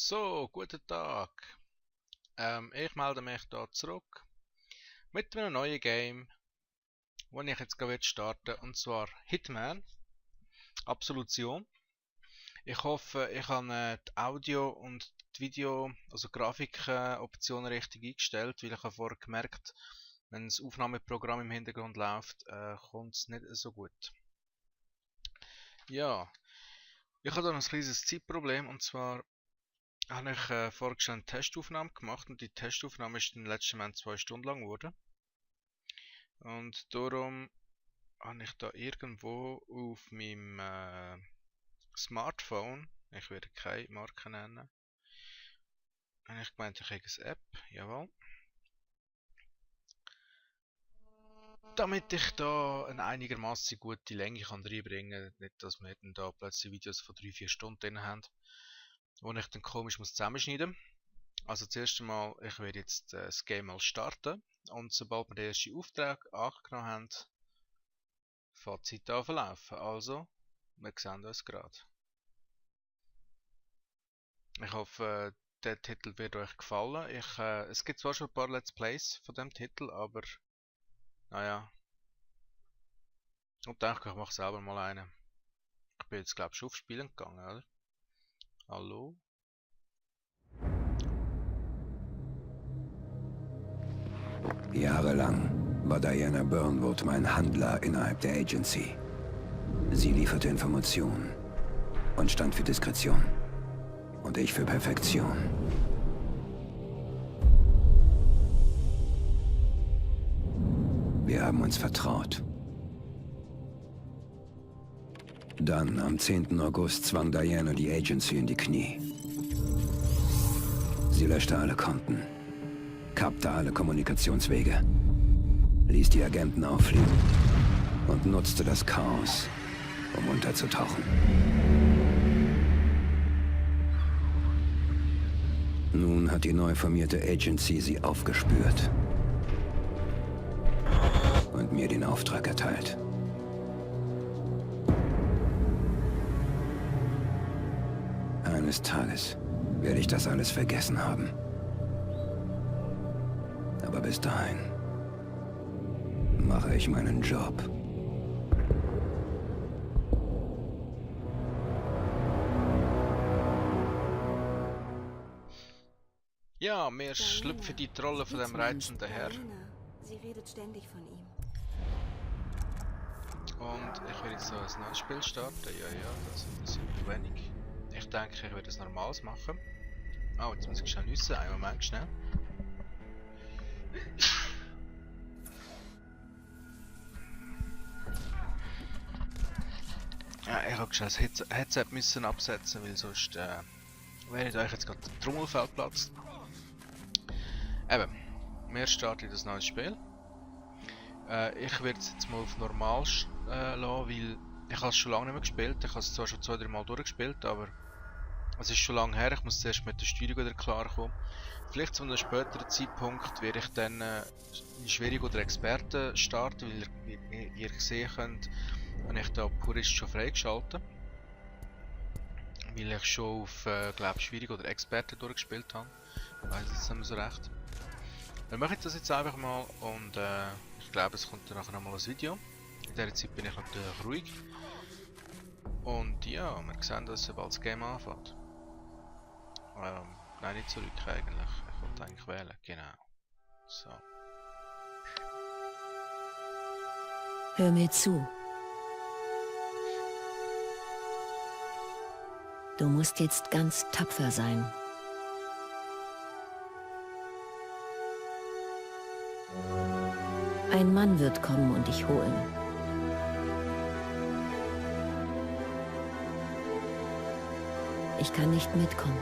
So, guten Tag. Ich melde mich hier zurück mit einem neuen Game, das ich jetzt gerade starten will, und zwar Hitman Absolution. Ich hoffe, ich habe die Audio- und die Video, also Grafikoptionen richtig eingestellt, weil ich habe vorher gemerkt, wenn das Aufnahmeprogramm im Hintergrund läuft, kommt es nicht so gut. Ja, ich habe da ein kleines Zeitproblem, und zwar habe ich vorher schon eine Testaufnahme gemacht und die Testaufnahme ist in den letzten Moment 2 Stunden lang geworden. Und darum habe ich da irgendwo auf meinem Smartphone, ich werde keine Marke nennen, habe ich gemeint, ich habe eine App, jawohl. Damit ich da eine einigermaßen gute Länge kann reinbringen kann, nicht dass wir dann da plötzlich Videos von 3-4 Stunden drin haben, wo ich dann komisch muss zusammenschneiden. Also zuerst einmal, ich werde jetzt das Game mal starten und sobald wir den ersten Auftrag angenommen haben, fängt die Zeit an zu laufen. Also, wir sehen uns gerade. Ich hoffe, der Titel wird euch gefallen. Es gibt zwar schon ein paar Let's Plays von dem Titel, aber naja. Und denke, ich mache selber mal einen. Ich bin jetzt glaube ich schon auf Spielen gegangen, oder? Hallo? Jahrelang war Diana Burnwood mein Handler innerhalb der Agency. Sie lieferte Informationen und stand für Diskretion. Und ich für Perfektion. Wir haben uns vertraut. Dann, am 10. August, zwang Diana die Agency in die Knie. Sie löschte alle Konten, kappte alle Kommunikationswege, ließ die Agenten auffliegen und nutzte das Chaos, um unterzutauchen. Nun hat die neu formierte Agency sie aufgespürt und mir den Auftrag erteilt. Eines Tages werde ich das alles vergessen haben. Aber bis dahin mache ich meinen Job. Ja, wir schlüpfen die Rolle von dem reizenden Herr. Sie redet ständig von ihm. Und ich werde jetzt so ein neues Spiel starten. Ja, das interessiert mich wenig. Ich denke, ich werde es normales machen. Oh, jetzt muss ich schnell nüssen. Einen Moment, schnell. Ja, ich habe schnell das Headset müssen absetzen, weil sonst wäre euch jetzt gerade der Trommelfell platzt. Eben, wir starten das neues Spiel. Ich werde es jetzt mal auf normal lassen, weil ich es schon lange nicht mehr gespielt. Ich habe es zwar schon 2-3 Mal durchgespielt, aber es ist schon lange her. Ich muss zuerst mit der Steuerung wieder klarkommen. Vielleicht zu einem späteren Zeitpunkt werde ich dann in Schwierig oder Experte starten, weil ihr sehen könnt, habe ich da Purist schon freigeschaltet. Weil ich schon auf glaube Schwierig oder Experte durchgespielt habe. Ich weiß es nicht mehr so recht. Wir machen das jetzt einfach mal und ich glaube es kommt dann nachher nochmal ein Video. In dieser Zeit bin ich natürlich ruhig. Und ja, wir sehen das, sobald das Game anfängt. Nein, nicht zurück eigentlich. Ich wollte eigentlich wählen, genau. So. Hör mir zu. Du musst jetzt ganz tapfer sein. Ein Mann wird kommen und dich holen. Ich kann nicht mitkommen.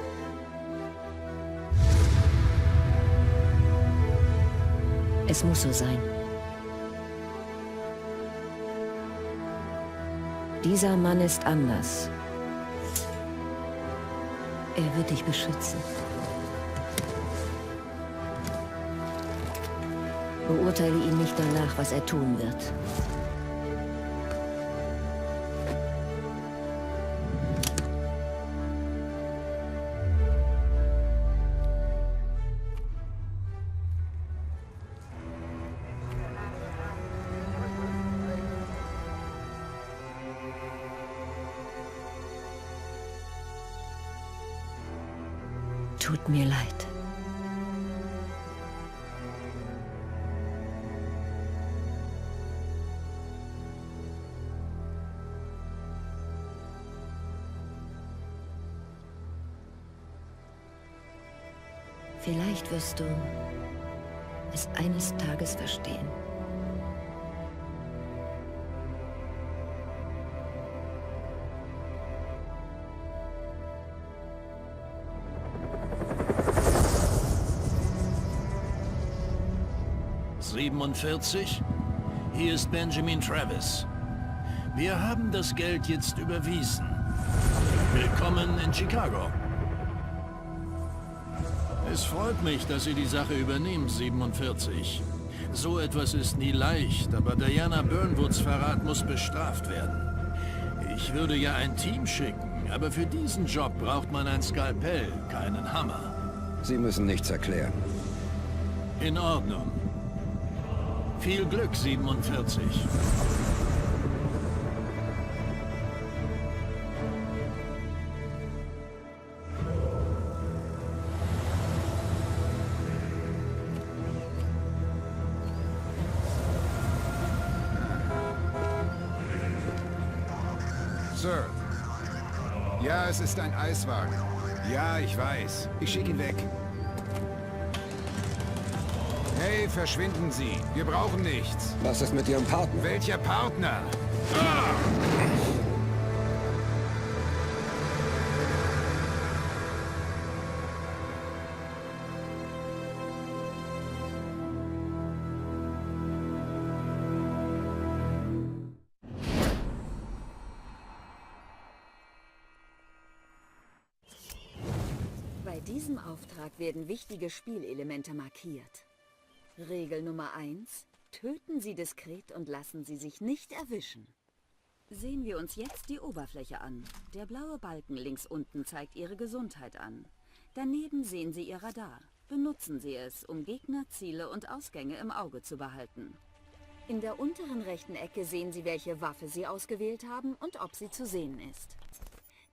Es muss so sein. Dieser Mann ist anders. Er wird dich beschützen. Beurteile ihn nicht danach, was er tun wird. tut mir leid. Vielleicht wirst du es eines Tages verstehen. »47? Hier ist Benjamin Travis. Wir haben das Geld jetzt überwiesen. Willkommen in Chicago.« Es freut mich, dass Sie die Sache übernehmen, 47. So etwas ist nie leicht, aber Diana Burnwoods Verrat muss bestraft werden. Ich würde ja ein Team schicken, aber für diesen Job braucht man ein Skalpell, keinen Hammer. Sie müssen nichts erklären. In Ordnung. Viel Glück, 47. Sir. Ja, es ist ein Eiswagen. Ja, ich weiß. Ich schicke ihn weg. Hey, verschwinden Sie. Wir brauchen nichts. Was ist mit Ihrem Partner? Welcher Partner? Bei diesem Auftrag werden wichtige Spielelemente markiert. Regel Nummer 1. Töten Sie diskret und lassen Sie sich nicht erwischen. Sehen wir uns jetzt die Oberfläche an. Der blaue Balken links unten zeigt Ihre Gesundheit an. Daneben sehen Sie Ihr Radar. Benutzen Sie es, um Gegner, Ziele und Ausgänge im Auge zu behalten. In der unteren rechten Ecke sehen Sie, welche Waffe Sie ausgewählt haben und ob sie zu sehen ist.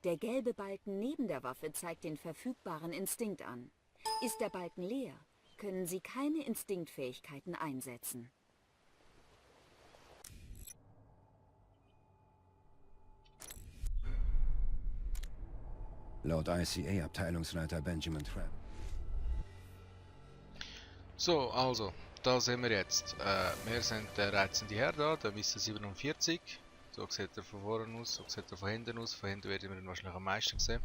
Der gelbe Balken neben der Waffe zeigt den verfügbaren Instinkt an. Ist der Balken leer, können Sie keine Instinktfähigkeiten einsetzen. Laut ICA-Abteilungsleiter Benjamin Travis. So, also, da sind wir jetzt. Wir sind der reizende Herr da, der Mr. 47. So sieht er von vorne aus, so sieht er von hinten aus. Von hinten werden wir ihn wahrscheinlich am meisten sehen.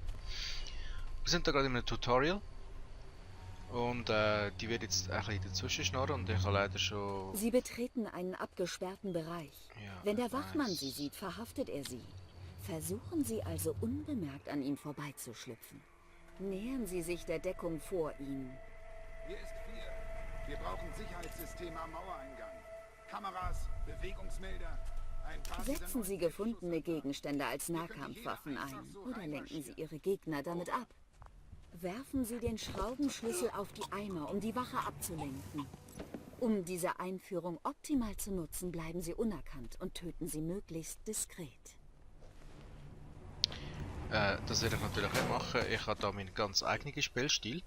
Wir sind da gerade in einem Tutorial. Und die wird jetzt ein bisschen dazwischen schnurren und ich habe leider schon... Sie betreten einen abgesperrten Bereich. Ja, Wenn der ich Wachmann weiß. Sie sieht, verhaftet er Sie. Versuchen Sie also unbemerkt an ihm vorbeizuschlüpfen. Nähern Sie sich der Deckung vor Ihnen. Hier ist 4. Wir brauchen Sicherheitssysteme am Mauereingang. Kameras, Bewegungsmelder. Ein paar Setzen Sie gefundene Gegenstände als Nahkampfwaffen ein oder lenken Sie Ihre Gegner damit ab. Werfen Sie den Schraubenschlüssel auf die Eimer, um die Wache abzulenken. Um diese Einführung optimal zu nutzen, bleiben Sie unerkannt und töten Sie möglichst diskret. Das werde ich natürlich nicht machen. Ich habe da meinen ganz eigenen Spielstil.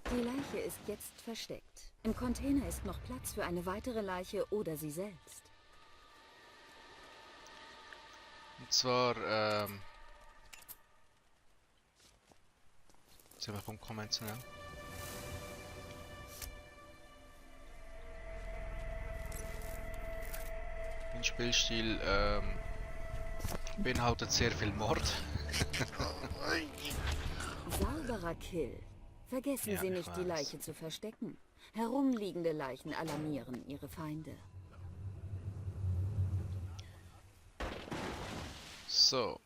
Die Leiche ist jetzt versteckt. Im Container ist noch Platz für eine weitere Leiche oder Sie selbst. Und zwar, sind wir vom konventionell. Mein Spielstil beinhaltet sehr viel Mord. Sauberer Kill. Vergessen Ja, Sie ich nicht, die weiß. Leiche zu verstecken. Herumliegende Leichen alarmieren Ihre Feinde. So.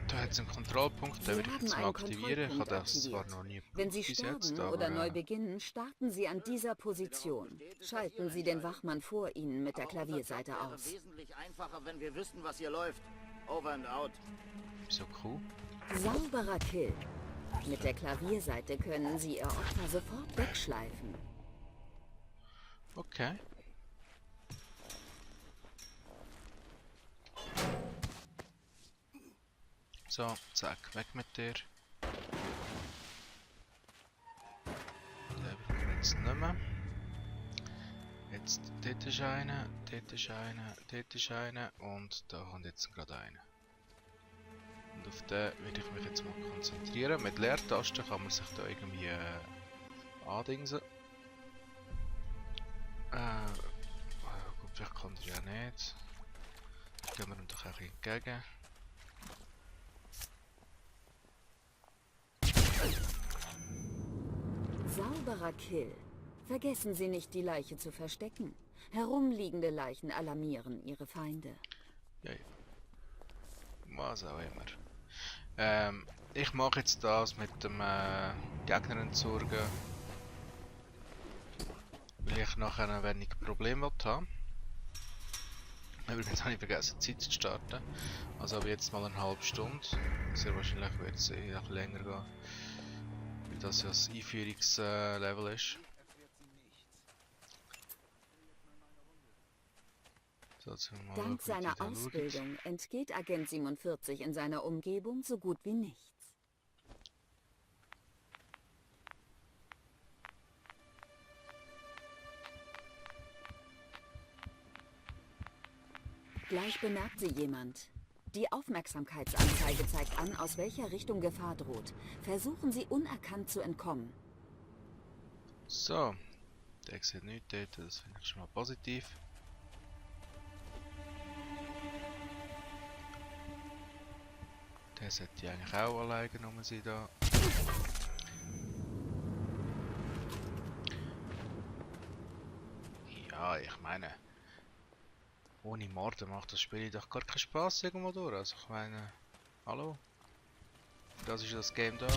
Da hat es einen Kontrollpunkt, den Sie werde ich haben jetzt mal einen aktivieren. Ich habe das Kontrollpunkt zwar noch nie Wenn Sie bis sterben jetzt, oder aber neu beginnen, starten Sie an dieser Position. Schalten Sie den Wachmann vor Ihnen mit der Klavierseite aus. Wesentlich einfacher, wenn wir wüssten, was hier läuft. Over and out. so cool. Sauberer Kill. Mit der Klavierseite können Sie Ihr Opfer sofort wegschleifen. Okay. So, zack, weg mit dir. Den brauchen wir jetzt nicht mehr. Jetzt, dort ist einer, dort ist einer, dort ist einer und da kommt jetzt gerade einer. Und auf den werde ich mich jetzt mal konzentrieren. Mit Leertasten kann man sich da irgendwie andingsen. Gut, vielleicht kann er ja nicht. Gehen wir ihm doch ein bisschen entgegen. Sauberer Kill. Vergessen Sie nicht, die Leiche zu verstecken. Herumliegende Leichen alarmieren Ihre Feinde. Ja, ja. Was auch immer. Ich mache jetzt das mit dem Gegner entsorgen. Weil ich nachher ein wenig Probleme haben. Übrigens habe ich vergessen, die Zeit zu starten. Also habe ich jetzt mal eine halbe Stunde. Sehr wahrscheinlich wird es noch länger gehen. Weil das ja das Einführungslevel ist. So, Dank seiner Ausbildung entgeht Agent 47 in seiner Umgebung so gut wie nichts. Gleich bemerkt sie jemand. Die Aufmerksamkeitsanzeige zeigt an, aus welcher Richtung Gefahr droht. Versuchen Sie unerkannt zu entkommen. So, der sieht nichts dort, das finde ich schon mal positiv. Der sollte eigentlich auch alleine rum sein da. Ja, ich meine, ohne Morden macht das Spiel doch gar keinen Spaß irgendwo durch. Also ich meine, hallo? Das ist das Game da.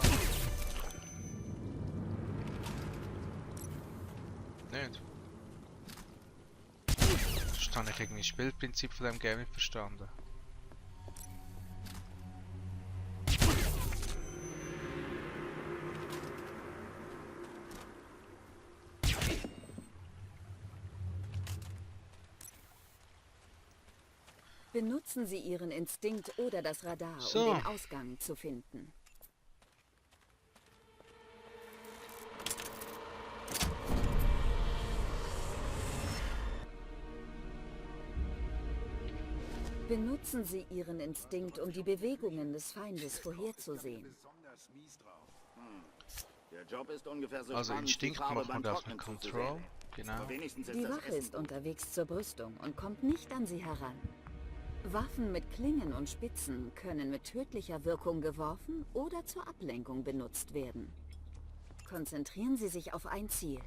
Nicht? Sonst habe ich irgendwie das Spielprinzip von dem Game nicht verstanden. Benutzen Sie Ihren Instinkt oder das Radar, So. um den Ausgang zu finden. Benutzen Sie Ihren Instinkt, um die Bewegungen des Feindes vorherzusehen. Besonders mies drauf. Der Job ist ungefähr so Also spannend wie Instinkt Farbe macht man beim das mit Trocknen Control. zuzusehen. Genau. Aber wenigstens ist Die das Wache Essen ist gut. unterwegs zur Brüstung und kommt nicht an Sie heran. Waffen mit Klingen und Spitzen können mit tödlicher Wirkung geworfen oder zur Ablenkung benutzt werden. Konzentrieren Sie sich auf ein Ziel.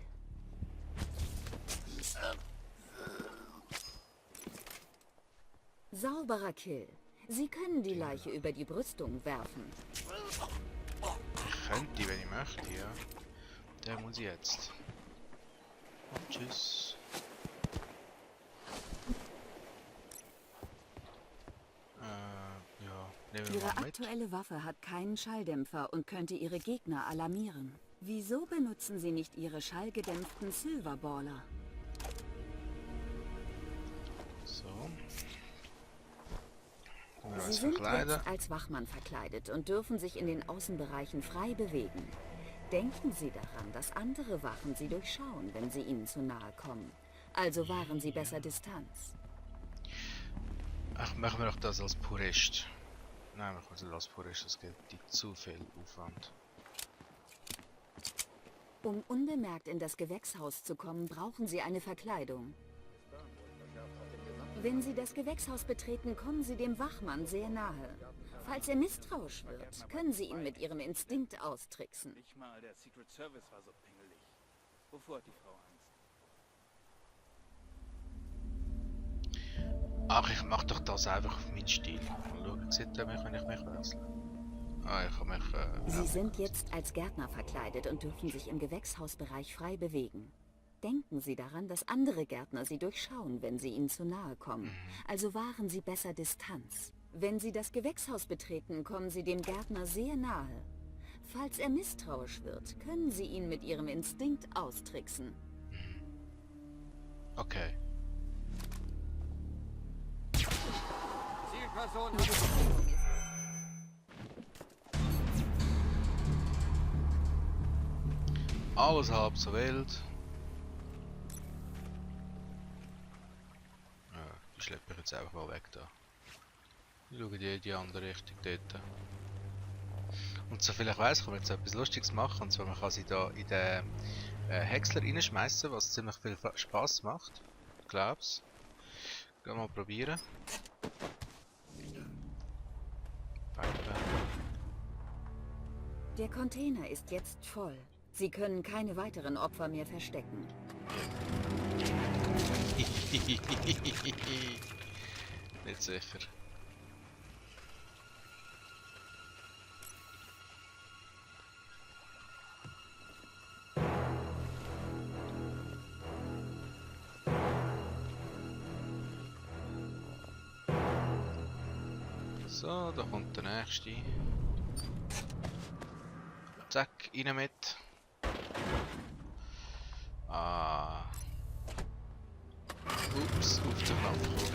Sauberer Kill. Sie können die Leiche über die Brüstung werfen. Ich könnte, wenn ich möchte, ja. Der muss jetzt. Und tschüss. Ja, nehmen wir Ihre mal mit. aktuelle Waffe hat keinen Schalldämpfer und könnte Ihre Gegner alarmieren. Wieso benutzen Sie nicht Ihre schallgedämpften Silverballer? So. Wir Sie uns sind verkleiden. jetzt als Wachmann verkleidet und dürfen sich in den Außenbereichen frei bewegen. Denken Sie daran, dass andere Wachen Sie durchschauen, wenn Sie ihnen zu nahe kommen. Also wahren Sie besser Distanz. Ach, machen wir doch das als Purist. Nein, machen wir das als Purist, das gibt zu viel Aufwand. Um unbemerkt in das Gewächshaus zu kommen, brauchen Sie eine Verkleidung. Wenn Sie das Gewächshaus betreten, kommen Sie dem Wachmann sehr nahe. Falls er misstrauisch wird, können Sie ihn mit Ihrem Instinkt austricksen. Nicht mal der Secret Service war so pingelig. Wovor hat die Frau Angst? Ach, ich mach doch das einfach auf meinen Stil. Mal schauen, sieht er mich, wenn ich mich wechsle. Ah, ich kann mich... Sie sind jetzt als Gärtner verkleidet und dürfen sich im Gewächshausbereich frei bewegen. Denken Sie daran, dass andere Gärtner Sie durchschauen, wenn Sie ihnen zu nahe kommen. Also wahren Sie besser Distanz. Wenn Sie das Gewächshaus betreten, kommen Sie dem Gärtner sehr nahe. Falls er misstrauisch wird, können Sie ihn mit Ihrem Instinkt austricksen. Okay. Zielperson Ihre Befehlung ist Alles halb so wild. Ja, die schleppe ich jetzt einfach mal weg da. Ich schaue in die andere Richtung dort. Und soviel ich weiss, kann man jetzt etwas Lustiges machen. Und zwar man kann sie da in den Häcksler reinschmeißen, was ziemlich viel Spaß macht. Ich glaub's. Gehen wir mal probieren. Der Container ist jetzt voll. Sie können keine weiteren Opfer mehr verstecken. Nicht sicher. So, da kommt der nächste. Zack, rein mit. Ah. Ups, auf den Knopf gekommen.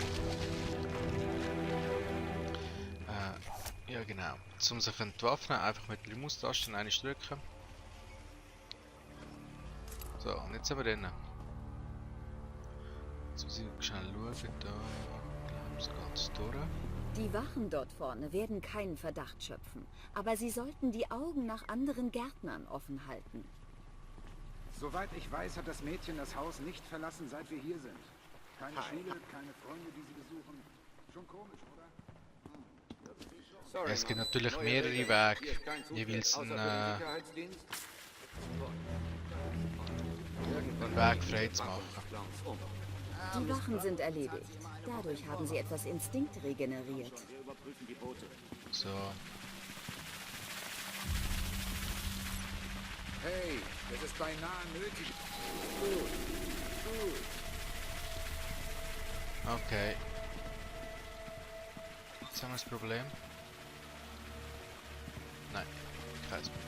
Ja genau. Um sich zu entwaffnen, einfach mit der Maustaste eine drücken. So, und jetzt sind wir drin. Jetzt muss ich schnell schauen, da. Ich glaube, es geht durch. Die Wachen dort vorne werden keinen Verdacht schöpfen, aber sie sollten die Augen nach anderen Gärtnern offen halten. Soweit ich weiß, hat das Mädchen das Haus nicht verlassen, seit wir hier sind. Keine Schule, keine Freunde, die sie besuchen. Schon komisch, oder? Es gibt natürlich mehrere Wege, jeweils einen Weg frei zu machen. Die Wachen sind erledigt. Dadurch haben sie etwas Instinkt regeneriert. So. Hey, das ist beinahe nötig. Okay. Jetzt haben wir das Problem. Nein, kein Problem.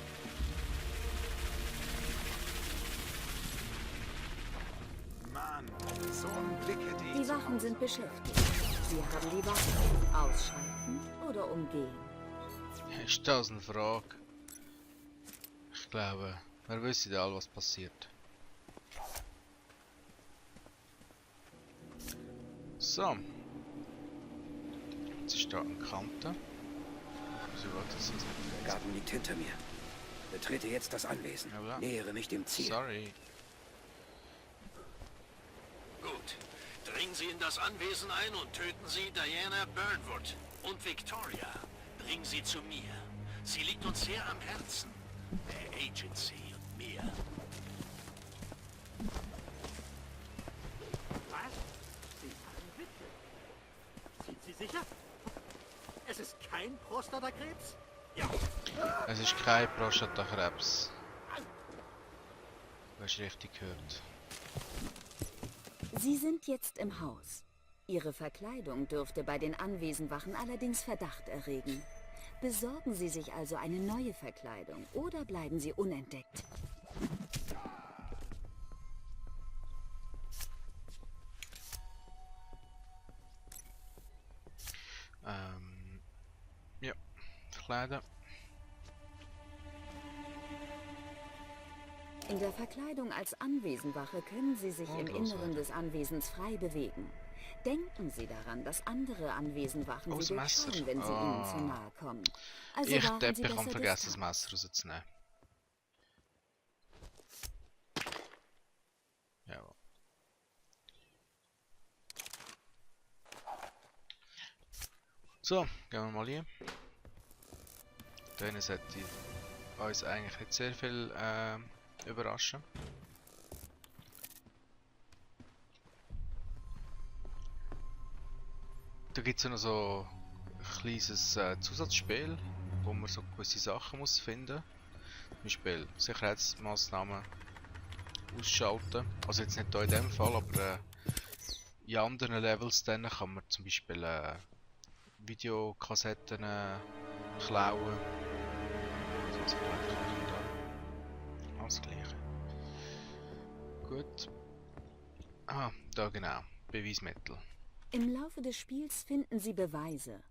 Mann, so einen Blick hätte ich. Die Wachen sind beschäftigt. Sie haben die Waffen. Ausschalten oder umgehen. Ist das eine Frage? Ich glaube, wir wissen ja alle, was passiert. So. Jetzt ist da eine Kante. Wieso war das jetzt? Der Garten liegt hinter mir. Betrete jetzt das Anwesen. Jawohl. Nähere mich dem Ziel. Sorry. Gut. Dringen Sie in das Anwesen ein und töten Sie Diana Burnwood und Victoria. Bringen Sie zu mir. Sie liegt uns sehr am Herzen. Der Agency und mir. Was? Sie haben Witwe. Sind Sie sicher? Es ist kein Prostatakrebs? Ja. Es ist kein Prostatakrebs. Du hast richtig gehört. Sie sind jetzt im Haus. Ihre Verkleidung dürfte bei den Anwesenwachen allerdings Verdacht erregen. Besorgen Sie sich also eine neue Verkleidung oder bleiben Sie unentdeckt. Ja, verkleiden. In der Verkleidung als Anwesenwache können Sie sich im Inneren des Anwesens frei bewegen. Denken Sie daran, dass andere Anwesenwachen Oh, Sie das Messer. durchschauen, wenn Sie ihnen zu nahe kommen. Also Ich wahren Sie habe besser vergessen, das diskret. Messer rauszunehmen. Jawohl. So, gehen wir mal hier. Da sollte uns eigentlich nicht sehr viel überraschen. Da gibt es noch so ein kleines Zusatzspiel, wo man so gewisse Sachen muss finden. Zum Beispiel Sicherheitsmaßnahmen ausschalten. Also jetzt nicht hier in dem Fall, aber in anderen Levels dann kann man zum Beispiel Videokassetten klauen. Also alles gleiche. Gut. Ah, da genau. Beweismittel. Im Laufe des Spiels finden Sie Beweise.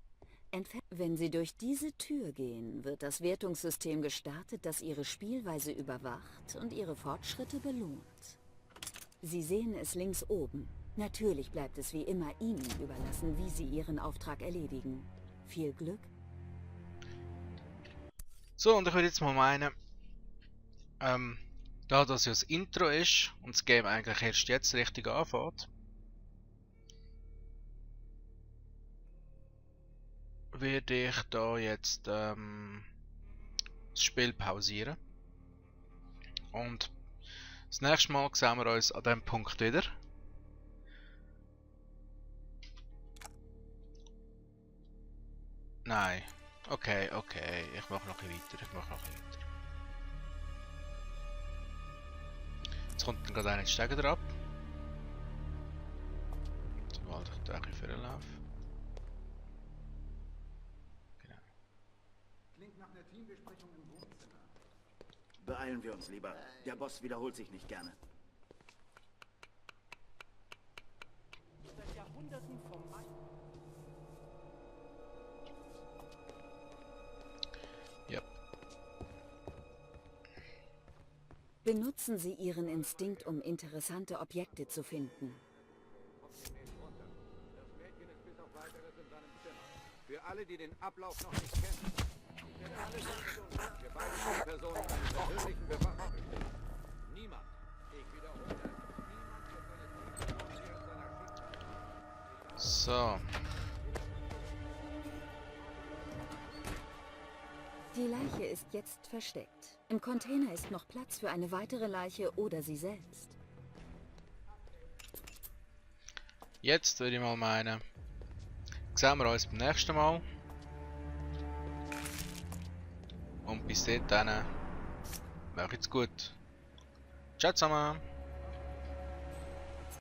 entfernt. Wenn Sie durch diese Tür gehen, wird das Wertungssystem gestartet, das Ihre Spielweise überwacht und Ihre Fortschritte belohnt. Sie sehen es links oben. Natürlich bleibt es wie immer Ihnen überlassen, wie Sie Ihren Auftrag erledigen. Viel Glück. So, und ich würde jetzt mal meinen, da das ja das Intro ist und das Game eigentlich erst jetzt richtig anfängt, werde ich da jetzt das Spiel pausieren. Und das nächste Mal sehen wir uns an diesem Punkt wieder. Nein. Okay, ich mache noch ein bisschen weiter. Jetzt kommt dann gerade einer Steiger drauf. Sobald ich da ein bisschen vorlaufe. Genau. Klingt nach einer Teambesprechung im Wohnzimmer. Beeilen wir uns lieber. Der Boss wiederholt sich nicht gerne. Seit Jahrhunderten vom Mann. Ja. Benutzen Sie Ihren Instinkt, um interessante Objekte zu finden. Das Mädchen ist bis auf Weiteres in seinem Zimmer. Für alle, die den Ablauf noch nicht kennen. Wir sind alle Personen. Wir beide sind Personen einer persönlichen Bewachung bestimmt. Niemand, ich wiederhole, niemand wird seine Teammitglieder und seiner So. Die Leiche ist jetzt versteckt. Im Container ist noch Platz für eine weitere Leiche oder Sie selbst. Jetzt würde ich mal meinen, sehen wir uns beim nächsten Mal. Und bis dahin, macht's gut. Ciao zusammen.